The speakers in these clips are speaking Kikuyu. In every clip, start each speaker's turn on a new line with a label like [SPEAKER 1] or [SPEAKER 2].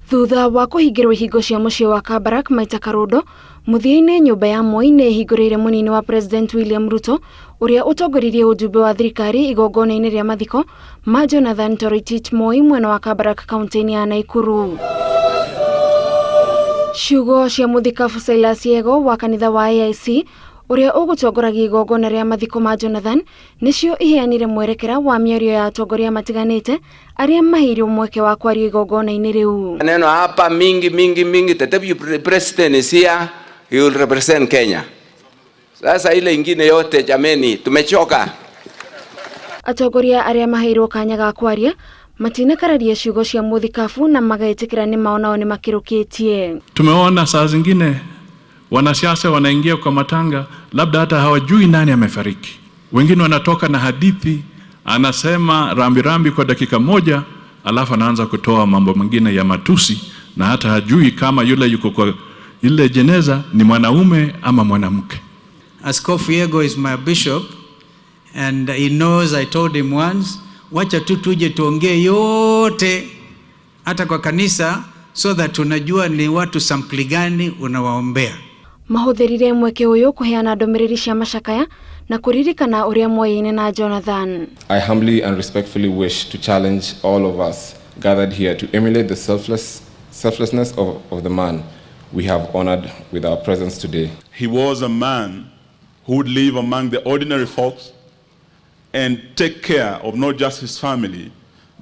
[SPEAKER 1] Thutha wa kũhingĩrwo ihingo cia mũciĩ wa Kabarak maita karũndo, mũthia-inĩ nyũmba ya Moi nĩ ĩhingũrĩire mũnini wa President William Ruto ũrĩa ũtongoririe ũjumbe wa thirikari igongona-inĩ rĩa mathiko ma Jonathan Toroitich Moi mwena wa Kabarak kaunti-inĩ ya Naikuru. Ciugo cia mũthikabu Silas Yego wa kanitha wa AIC ũrĩa ũgũtongoragia igongona rĩa mathiko ma Jonathan nĩcio iheanire mwerekera wa mĩario ya atongoria matiganĩte arĩa maheirwo mweke wa kwaria igongona-inĩ rĩu.
[SPEAKER 2] Maneno hapa mingi mingi mingi, the deputy president is here, he will represent Kenya. Sasa ile ingine yote jameni, tumechoka.
[SPEAKER 1] Atongoria arĩa maheirwo kanya ga kwaria matinakararia ciugo cia mũthikabu na magetĩkĩra nĩ mao nao nĩ makĩrũkĩtie.
[SPEAKER 3] Tumeona saa zingine wanasiasa wanaingia kwa matanga, labda hata hawajui nani amefariki. Wengine wanatoka na hadithi, anasema rambirambi kwa dakika moja, alafu anaanza kutoa mambo mengine ya matusi, na hata hajui kama yule yuko kwa ile jeneza ni mwanaume ama mwanamke.
[SPEAKER 4] Askofu Yego is my bishop and he knows I told him once, wacha tu tuje tuongee yote hata kwa kanisa so that tunajua ni watu sampli gani unawaombea.
[SPEAKER 1] Mahũthĩrire mweke ũyũ kũheana ndũmĩrĩri cia macakaya na kũririkana ũrĩa moyaine na Jonathan.
[SPEAKER 5] I humbly and respectfully wish to challenge all of us gathered here to emulate the selflessness of the man we have honored with our presence today.
[SPEAKER 6] He was a man who would live among the ordinary folks and take care of not just his family,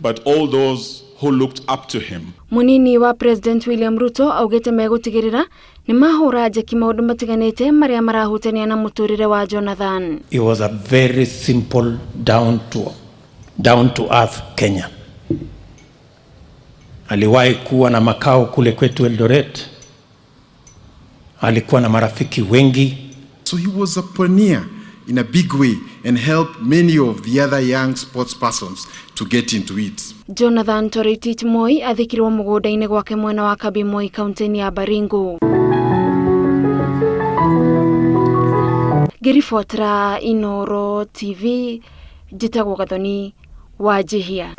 [SPEAKER 6] but all those who looked up to him.
[SPEAKER 1] Munini wa President William Ruto augĩte megũtigĩrĩra nĩ mahũra njeki maũndũ matiganĩte marĩa marahutania na mũtũrĩre wa Jonathan.
[SPEAKER 7] He was a very simple, down to earth Kenya. Aliwahi kuwa na makao kule kwetu Eldoret. Alikuwa na marafiki wengi.
[SPEAKER 8] So he was a pioneer in a big way and helped many of the other young sports persons to get into it.
[SPEAKER 1] Jonathan Toroitich Moi athikirwo mũgũnda-inĩ gwake mwena wa Kabi Moi kaunti-inĩ ya Baringo. Ngĩribotera Inooro TV, njĩtagwo Gathoni Wanjihia.